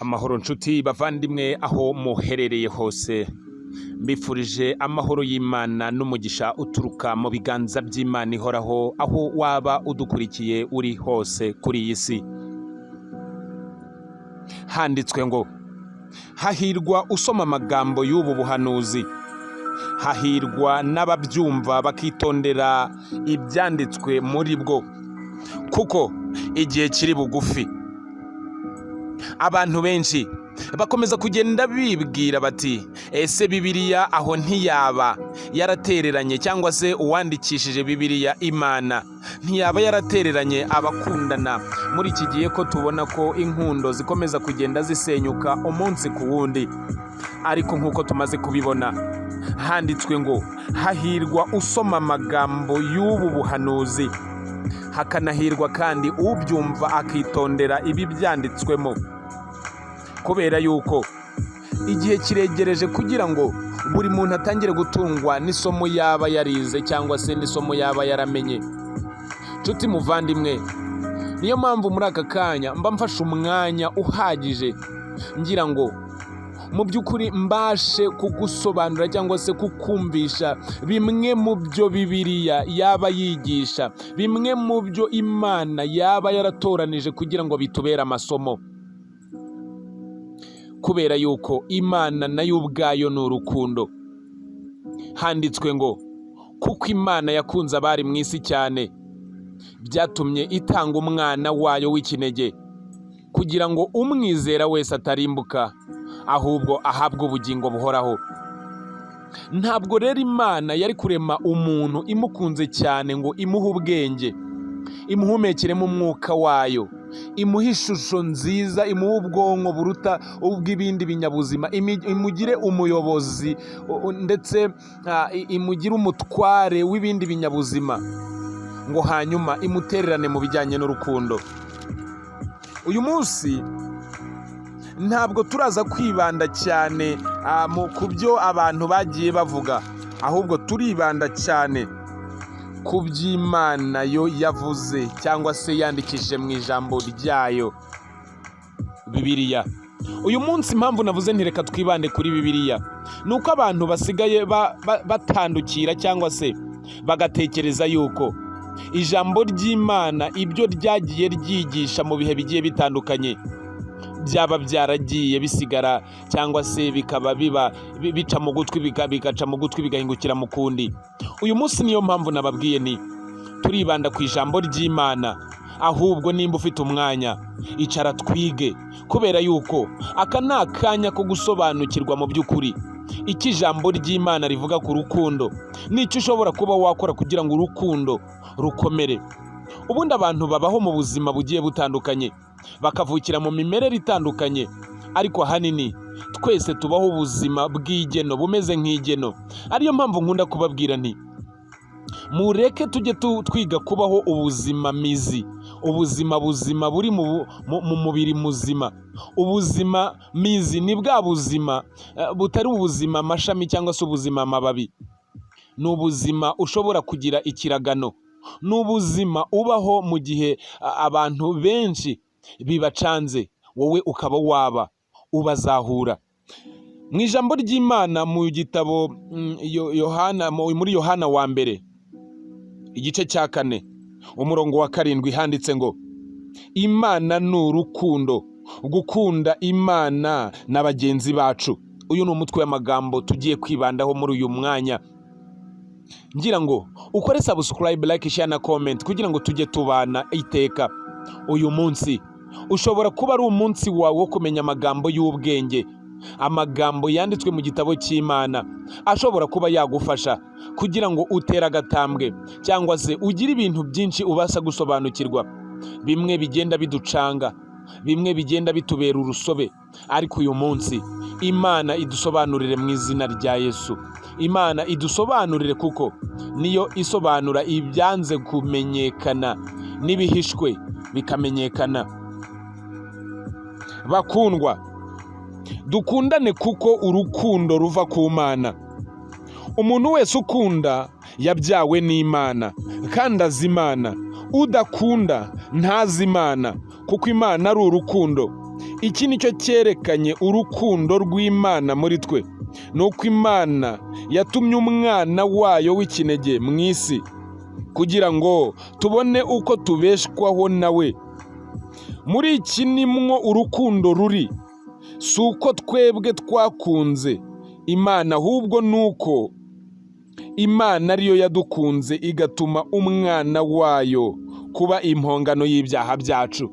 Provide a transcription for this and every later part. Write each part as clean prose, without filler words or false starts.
Amahoro nshuti bavandimwe aho muherereye hose, mbifurije amahoro y'Imana n'umugisha uturuka mu biganza by'Imana ihoraho, aho waba udukurikiye uri hose kuri iyi si. Handitswe ngo: "Hahirwa usoma amagambo y'ubu buhanuzi, hahirwa n'ababyumva bakitondera ibyanditswe muri bwo, kuko igihe kiri bugufi." Abantu benshi bakomeza kugenda bibwira bati: "Ese Bibiliya aho ntiyaba yaratereranye, cyangwa se uwandikishije Bibiliya, Imana, ntiyaba yaratereranye abakundana muri iki gihe, ko tubona ko inkundo zikomeza kugenda zisenyuka umunsi ku wundi?" Ariko nk'uko tumaze kubibona, handitswe ngo: "Hahirwa usoma amagambo y'ubu buhanuzi, hakanahirwa kandi ubyumva akitondera ibi byanditswemo," kubera yuko igihe kiregereje kugira ngo buri muntu atangire gutungwa n'isomo yaba yarize cyangwa se n'isomo yaba yaramenye. Nshuti muvandimwe, niyo mpamvu muri aka kanya mba mfashe umwanya uhagije ngira ngo mu by'ukuri mbashe kugusobanurira cyangwa se kukumvisha bimwe mu byo Bibiliya yaba yigisha, bimwe mu byo Imana yaba yaratoranije kugira ngo bitubere amasomo, kubera yuko Imana nayo ubwayo ni urukundo. Handitswe ngo: "Kuko Imana yakunze abari mu isi cyane, byatumye itanga umwana wayo w'ikinege, kugira ngo umwizera wese atarimbuka, ahubwo ahabwe ubugingo buhoraho." Ntabwo rero Imana yari kurema umuntu imukunze cyane ngo imuhe ubwenge, imuhumekeremo umwuka wayo, imuhe ishusho nziza, imuhe ubwonko buruta ubw'ibindi binyabuzima, imugire umuyobozi ndetse imugire umutware w'ibindi binyabuzima, ngo hanyuma imutererane mu bijyanye n'urukundo. Uyu munsi ntabwo turaza kwibanda cyane ku byo abantu bagiye bavuga, ahubwo turibanda cyane ku by'Imana yo yavuze cyangwa se yandikishije mu ijambo ryayo, Bibiliya. Uyu munsi impamvu navuze nti reka twibande kuri Bibiliya ni uko abantu basigaye batandukira cyangwa se bagatekereza yuko ijambo ry'Imana, ibyo ryagiye ryigisha mu bihe bigiye bitandukanye, byaba byaragiye bisigara cyangwa se bikaba biba bica mu gutwi, bigaca mu gutwi bigahingukira mu kundi. Uyu munsi niyo mpamvu nababwiye ni turibanda ku ijambo ry'Imana. Ahubwo nimba ufite umwanya, icara twige, kubera yuko aka ni akanya ko gusobanukirwa mu by'ukuri icyo ijambo ry'Imana rivuga ku rukundo n'icyo ushobora kuba wakora kugira ngo urukundo rukomere. Ubundi abantu babaho mu buzima bugiye butandukanye, bakavukira mu mimerere itandukanye, ariko ahanini twese tubaho ubuzima bw'igeno, bumeze nk'igeno. Ariyo mpamvu nkunda kubabwira nti: "Mureke tujye twiga kubaho ubuzima mizi, ubuzima buzima buri mu mubiri muzima." Ubuzima mizi ni bwa buzima butari ubuzima amashami cyangwa se ubuzima amababi. Ni ubuzima ushobora kugira ikiragano, ni ubuzima ubaho mu gihe abantu benshi bibacanze, wowe ukaba waba ubazahura. Mu ijambo ry'Imana, mu gitabo Yohana, muri Yohana wa mbere igice cya 4 umurongo wa 7, handitse ngo: "Imana ni urukundo. Gukunda Imana na bagenzi bacu." Uyu ni umutwe w'amagambo tugiye kwibandaho muri uyu mwanya. Ngira ngo ukore subscribe, like, share na comment kugira ngo tujye tubana iteka. Uyu munsi ushobora kuba ari umunsi wawe wo kumenya amagambo y'ubwenge, amagambo yanditswe mu gitabo cy'Imana ashobora kuba yagufasha kugira ngo utere agatambwe cyangwa se ugire ibintu byinshi ubasha gusobanukirwa, bimwe bigenda biducanga, bimwe bigenda bitubera urusobe. Ariko uyu munsi Imana idusobanurire mu izina rya Yesu. Imana idusobanurire, kuko niyo isobanura ibyanze kumenyekana n'ibihishwe bikamenyekana. Bakundwa, dukundane kuko urukundo ruva ku Mana. Umuntu wese ukunda yabyawe n'Imana kandi azi Imana. Udakunda ntazi Imana, kuko Imana ari urukundo. Iki ni cyo cyerekanye urukundo rw'Imana muri twe, ni uko Imana yatumye umwana wayo w'ikinege mu isi kugira ngo tubone uko tubeshwaho nawe. Muri iki nimwo urukundo ruri, si uko twebwe twakunze Imana, ahubwo ni uko Imana ariyo yadukunze igatuma umwana wayo kuba impongano y'ibyaha byacu.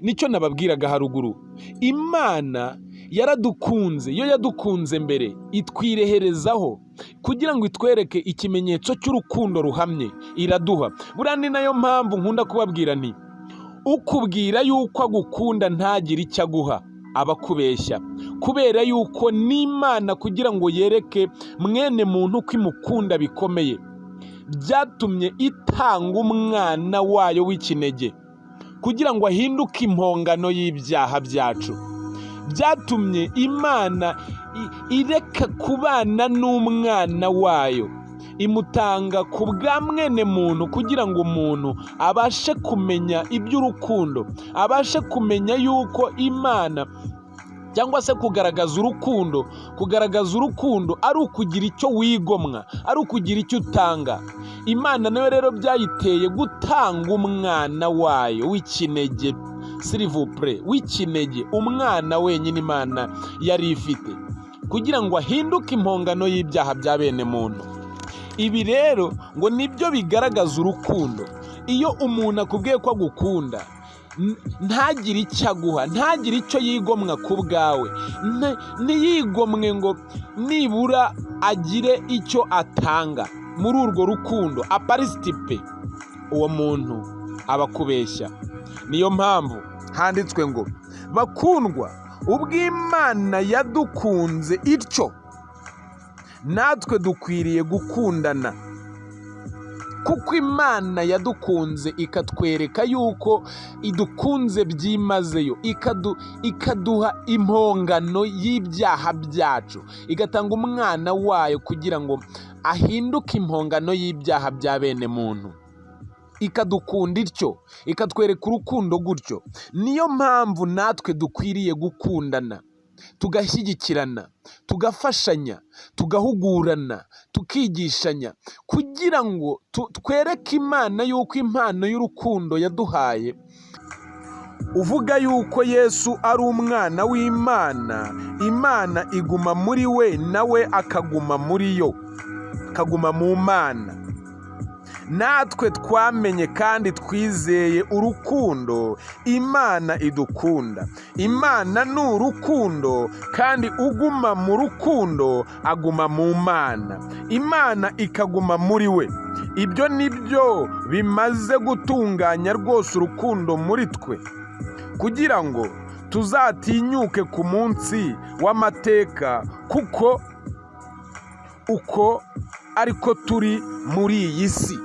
Nicyo nababwiraga haruguru. Imana yaradukunze, yo yadukunze mbere itwireherezaho kugira ngo itwereke ikimenyetso cy'urukundo ruhamye, iraduha. Buriya ni nayo mpamvu nkunda kubabwira nti: "Ukubwira yuko agukunda ntagire icyo aguha aba akubeshya", kubera yuko n'Imana kugira ngo yereke mwene muntu ko imukunda bikomeye, byatumye itanga umwana wayo w'ikinege kugira ngo ahinduke impongano y'ibyaha byacu. Byatumye Imana ireka kubana n'umwana wayo, imutanga ku bwa mwene muntu kugira ngo umuntu abashe kumenya iby'urukundo, abashe kumenya yuko Imana cyangwa se kugaragaza urukundo, kugaragaza urukundo ari ukugira icyo wigomwa, ari ukugira icyo utanga. Imana nayo rero byayiteye gutanga umwana wayo w'ikinege, s'il vous plaît, w'ikinege, umwana wenyine Imana yari ifite, kugira ngo ahinduke impongano y'ibyaha bya bene muntu. Ibi rero ngo nibyo bigaragaza urukundo. Iyo umuntu akubwiye ko agukunda ntagire icyo aguha, ntagire icyo yigomwa ku bwawe, ntiyigomwe ngo nibura agire icyo atanga muri urwo rukundo, aparticipe, uwo muntu aba akubeshya. Niyo mpamvu handitswe ngo: "Bakundwa, ubwo Imana yadukunze ityo, natwe dukwiriye gukundana." Kuko Imana yadukunze ikatwereka yuko idukunze byimazeyo, ikaduha impongano y'ibyaha byacu, igatanga umwana wayo kugira ngo ahinduke impongano y'ibyaha bya bene muntu, ikadukunda ityo, ikatwereka urukundo gutyo, niyo mpamvu natwe dukwiriye gukundana, tugashyigikirana, tugafashanya, tugahugurana, tukigishanya, kugira ngo twereke Imana yuko impano y'urukundo yaduhaye. Uvuga yuko Yesu ari umwana w'Imana, Imana iguma muri we, nawe akaguma muri yo, akaguma mu Mana. Natwe twamenye kandi twizeye urukundo Imana idukunda. Imana ni urukundo, kandi uguma mu rukundo aguma mu Mana, Imana ikaguma muri we. Ibyo ni byo bimaze gutunganya rwose urukundo muri twe, kugira ngo tuzatinyuke ku munsi w'amateka, kuko uko ariko turi muri iyi si.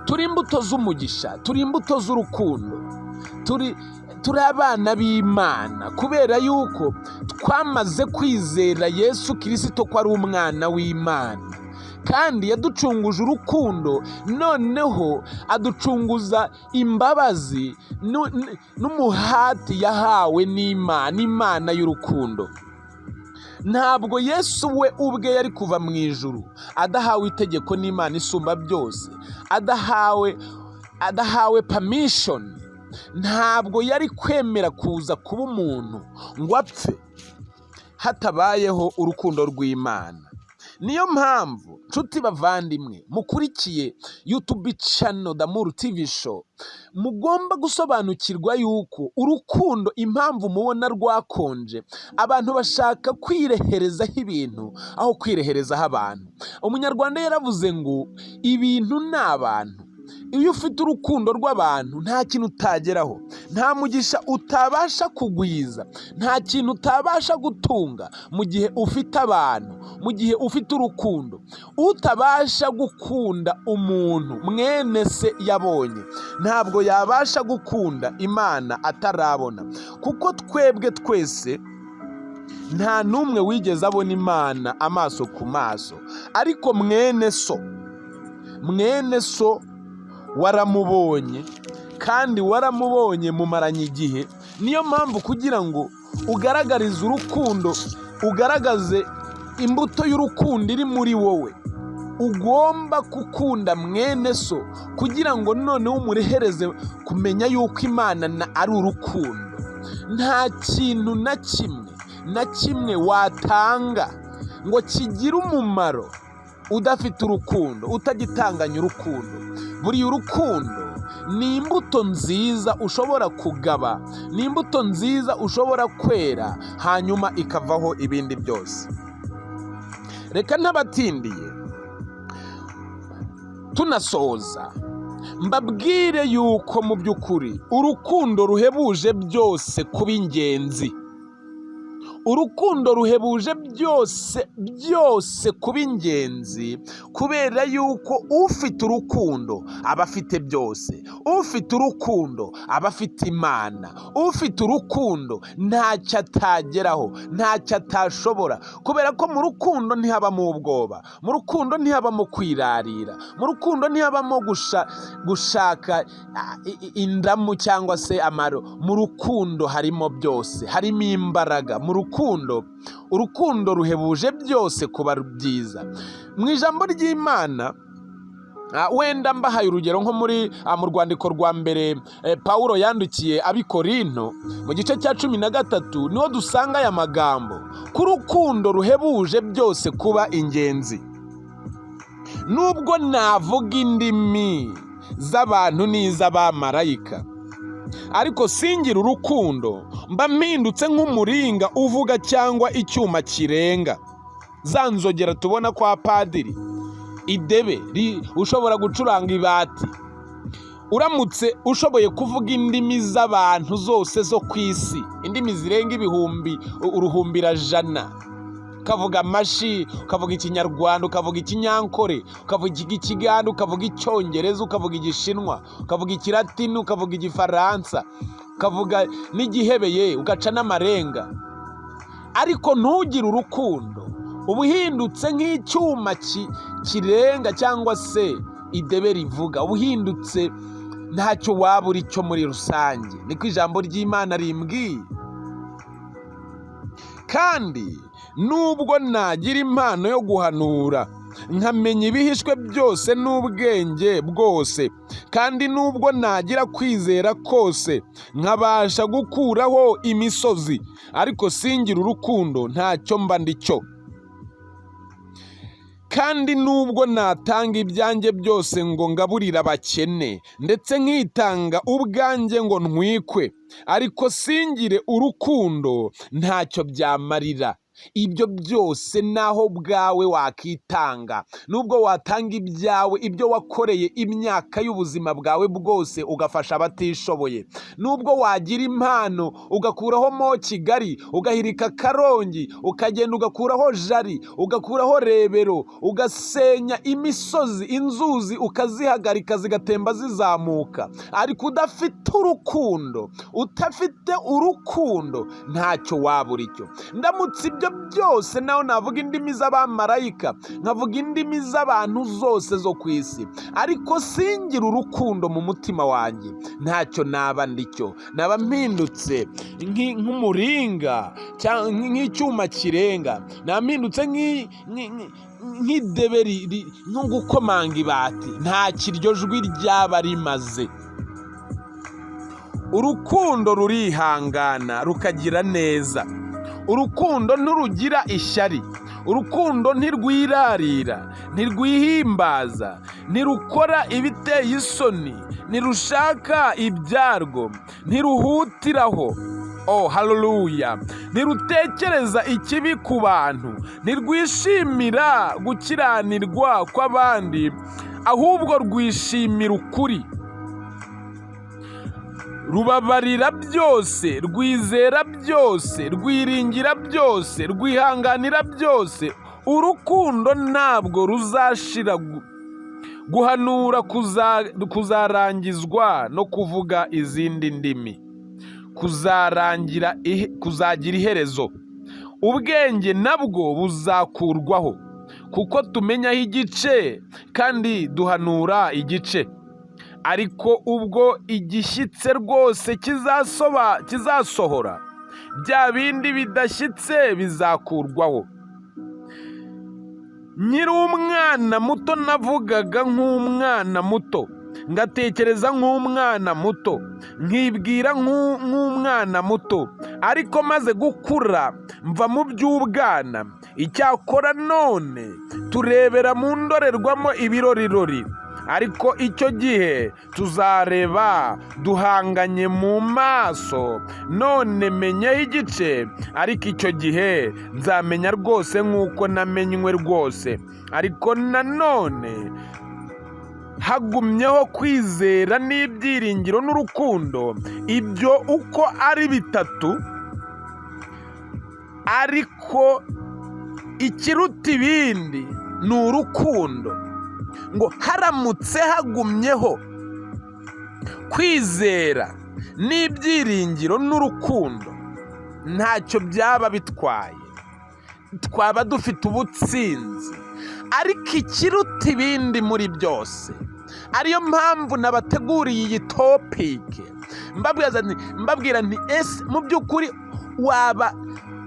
Turi imbuto z'umugisha, turi imbuto z'urukundo, turi abana b'Imana kubera yuko twamaze kwizera Yesu Kirisito ko ari umwana w'Imana, kandi yaducunguje urukundo, noneho aducunguza imbabazi n'umuhati yahawe n'Imana, Imana y'urukundo. Ntabwo Yesu we ubwe yari kuva mu ijuru adahawe itegeko n'Imana isumba byose, adahawe permission. Ntabwo yari kwemera kuza kuba umuntu ngo apfe hatabayeho urukundo rw'Imana. Niyo mpamvu, nshuti bavandimwe mukurikiye YouTube channel Damuru TV Show, mugomba gusobanukirwa yuko urukundo, impamvu mubona rwakonje, abantu bashaka kwireherezaho ibintu aho kwireherezaho abantu. Umunyarwanda yaravuze ngo: "Ibintu ni abantu." Iyo ufite urukundo rw'abantu, nta kintu utageraho, nta mugisha utabasha kugwiza, nta kintu utabasha gutunga mu gihe ufite abantu, mu gihe ufite urukundo. Utabasha gukunda umuntu mwene se yabonye, ntabwo yabasha gukunda Imana atarabona, kuko twebwe twese nta n'umwe wigeze abona Imana amaso ku maso, ariko mwene so waramubonye, kandi waramubonye mumaranye igihe. Niyo mpamvu kugira ngo ugaragarize urukundo, ugaragaze imbuto y'urukundo iri muri wowe, ugomba gukunda mwene so, kugira ngo noneho umurehereze kumenya yuko Imana ari urukundo. Nta kintu na kimwe na kimwe watanga ngo kigire umumaro udafite urukundo, utagitanganya urukundo. Buriya urukundo ni imbuto nziza ushobora kugaba, ni imbuto nziza ushobora kwera, hanyuma ikavaho ibindi byose. Reka ntabatindiye, tunasoza, mbabwire yuko mu by'ukuri urukundo ruhebuje byose kuba ingenzi. Urukundo ruhebuje byose byose kuba ingenzi, kubera yuko ufite urukundo aba afite byose. Ufite urukundo aba afite Imana. Ufite urukundo ntacyo atageraho, ntacyo atashobora, kubera ko mu rukundo ntihabamo ubwoba, mu rukundo ntihabamo kwirarira, mu rukundo ntihabamo gushaka indamu cyangwa se amaro. Mu rukundo harimo byose, harimo imbaraga. Mu rukundo, urukundo ruhebuje byose kuba byiza. Mu ijambo ry'Imana, wenda mbahaye urugero nko muri mu rwandiko rwa mbere Pawulo yandikiye ab'i Korinto, mu gice cya 13, niho dusanga aya magambo ko urukundo ruhebuje byose kuba ingenzi. Nubwo navuga indimi z'abantu n'iz'abamarayika, ariko singira urukundo, mba mpindutse nk'umuringa uvuga cyangwa icyuma kirenga. Za nzogera tubona kwa padiri, idebe ushobora gucuranga ibati. Uramutse ushoboye kuvuga indimi z'abantu zose zo ku isi, indimi zirenga ibihumbi uruhumbirajana, ukavuga amashi, ukavuga Ikinyarwanda, ukavuga Ikinyankore, ukavuga Ikiganda, ukavuga Icyongereza, ukavuga Igishinwa, ukavuga Ikilatini, ukavuga Igifaransa, ukavuga n'Igihebeye, ugaca n'amarenga, ariko ntugire urukundo, uba uhindutse nk'icyuma kirenga cyangwa se idebe rivuga. Uba uhindutse ntacyo waba uri cyo muri rusange. Niko ijambo ry'Imana rimbwiye. Kandi nubwo nagira impano yo guhanura, nkamenya ibihishwe byose n'ubwenge bwose, kandi nubwo nagira kwizera kose nkabasha gukuraho imisozi, ariko singira urukundo, ntacyo mba ndi cyo. Kandi nubwo natanga ibyanjye byose ngo ngaburire abakene, ndetse nkitanga ubwanjye ngo ntwikwe, ariko singire urukundo, ntacyo byamarira. Ibyo byose, naho bwawe wakitanga, nubwo watanga ibyawe, ibyo wakoreye imyaka y'ubuzima bwawe bwose, ugafasha abatishoboye, nubwo wagira impano ugakuraho mo Kigali, ugahirika Karongi, ukagenda ugakuraho Jari, ugakuraho Rebero, ugasenya imisozi, inzuzi ukazihagarika zigatemba zizamuka, ariko udafite urukundo, udafite urukundo, ntacyo waba uri cyo. Ndamutse ibyo byose, naho navuga indimi z'abamarayika, nkavuga indimi z'abantu zose zo ku isi, ariko singira urukundo mu mutima wanjye, ntacyo naba ndicyo. Naba mpindutse nk'umuringa cyangwa nk'icyuma kirenga, naba mpindutse nk'idebe nko gukomanga ibati, nta kiryo jwi ryaba rimaze. Urukundo rurihangana, rukagira neza. Urukundo ntirugira ishyari. Urukundo ntirwirarira, ntirwihimbaza, ntirukora ibiteye isoni, ntirushaka ibyarwo, ntiruhutiraho. Oh haleluya! Ntirutekereza ikibi ku bantu, ntirwishimira gukiranirwa kw'abandi, ahubwo rwishimira ukuri. Rubabarira byose, rwizera byose, rwiringira byose, rwihanganira byose. Urukundo ntabwo ruzashira. Guhanura kuzarangizwa, no kuvuga izindi ndimi kuzarangira, kuzagira iherezo. Ubwenge nabwo buzakurwaho, kuko tumenyaho igice kandi duhanura igice. Ariko ubwo igishyitse rwose kizasohora, bya bindi bidashyitse bizakurwaho. Nkiri umwana muto navugaga nk'umwana muto, ngatekereza nk'umwana muto, nkibwira nk'umwana muto. Ariko maze gukura mva mu by'ubwana. Icyakora none turebera mu ndorerwamo ibirorirori, ariko icyo gihe tuzareba duhanganye mu maso. None menyeho igice, ariko icyo gihe nzamenya rwose nk'uko namenywe rwose. Ariko nanone hagumyeho kwizera n'ibyiringiro n'urukundo, ibyo uko ari bitatu, ariko ikiruta ibindi ni urukundo. Ngo haramutse hagumyeho kwizera n'ibyiringiro n'urukundo, ntacyo byaba bitwaye, twaba dufite ubutsinzi. Ariko ikiruta ibindi muri byose, ariyo mpamvu nabateguriye iyi topic, mbabwira nti: "Ese mu by'ukuri waba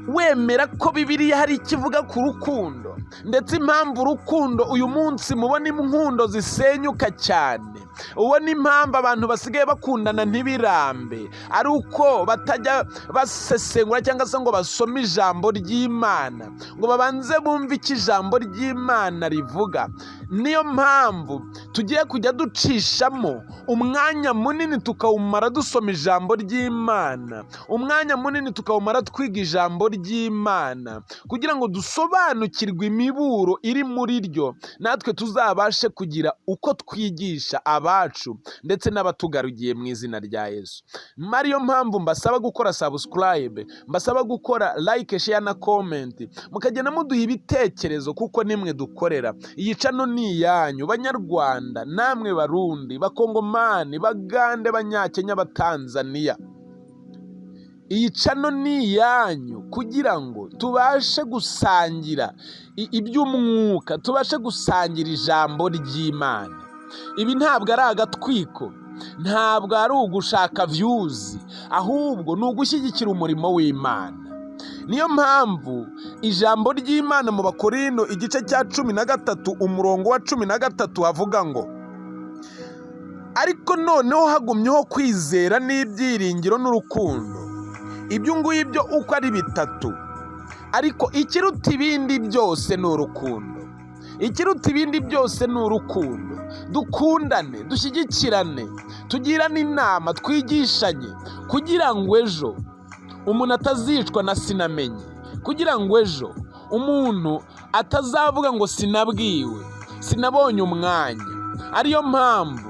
wemera ko Bibiliya hari icyo ivuga ku rukundo?" Ndetse impamvu urukundo uyu munsi mubona inkundo zisenyuka cyane, ubona impamvu abantu basigaye bakundana ntibirambe, ari uko batajya basesengura cyangwa se ngo basome ijambo ry'Imana, ngo babanze bumve icyo ijambo ry'Imana rivuga. Niyo mpamvu tugiye kujya ducishamo umwanya munini tukawumara dusoma ijambo ry'Imana, umwanya munini tukawumara twiga ijambo ry'Imana, kugira ngo dusobanukirwe imiburo iri muri ryo, natwe tuzabashe kugira uko twigisha abacu ndetse n'abatugarugiye mu izina rya Yesu. Ariyo mpamvu mbasaba gukora subscribe, mbasaba gukora like, share na comment, mukagenda muduha ibitekerezo, kuko nimwe dukorera. Iyi channel ni iyanyu, Banyarwanda, namwe Barundi, Bakongomani, Bagande, Banyakenya, Batanzaniya. Iyi channel ni iyanyu kugira ngo tubashe gusangira iby'umwuka, tubashe gusangira ijambo ry'Imana. Ibi ntabwo ari agatwiko, ntabwo ari ugushaka views, ahubwo ni ugushyigikira umurimo w'Imana. Niyo mpamvu ijambo ry'Imana mu Bakorino igice cya 13 umurongo wa 13 havuga ngo: "Ariko noneho hagumyeho kwizera n'ibyiringiro n'urukundo, ibyo ngibyo uko ari bitatu, ariko ikiruta ibindi byose ni urukundo." Ikiruta ibindi byose ni urukundo. Dukundane, dushyigikirane, tugirane inama, twigishanye, kugira ngo ejo umuntu atazicwa na sinamenye, kugira ngo ejo umuntu atazavuga ngo sinabwiwe, sinabonye umwanya. Ariyo mpamvu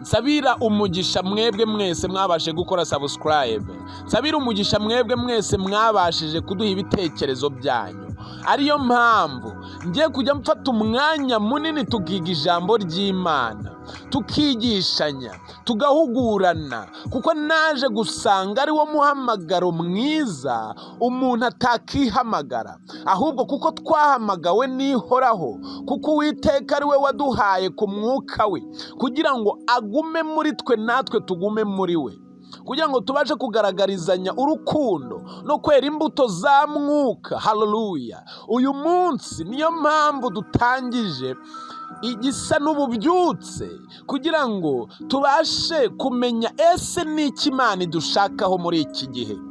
nsabira umugisha mwebwe mwese mwabashije gukora subscribe, nsabira umugisha mwebwe mwese mwabashije kuduha ibitekerezo byanyu. Ariyo mpamvu ngiye kujya mfata umwanya munini tukiga ijambo ry'Imana, tukigishanya, tugahugurana, kuko naje gusanga ari wo muhamagaro mwiza umuntu atakihamagara, ahubwo kuko twahamagawe n'Ihoraho, kuko Uwiteka ari we waduhaye ku mwuka we kugira ngo agume muri twe, natwe tugume muri we, kugira ngo tubashe kugaragarizanya urukundo no kwera imbuto za Mwuka. Haleluya! Uyu munsi niyo mpamvu dutangije igisa n'ububyutse, kugira ngo tubashe kumenya ese n'iki Imana idushakaho muri iki gihe.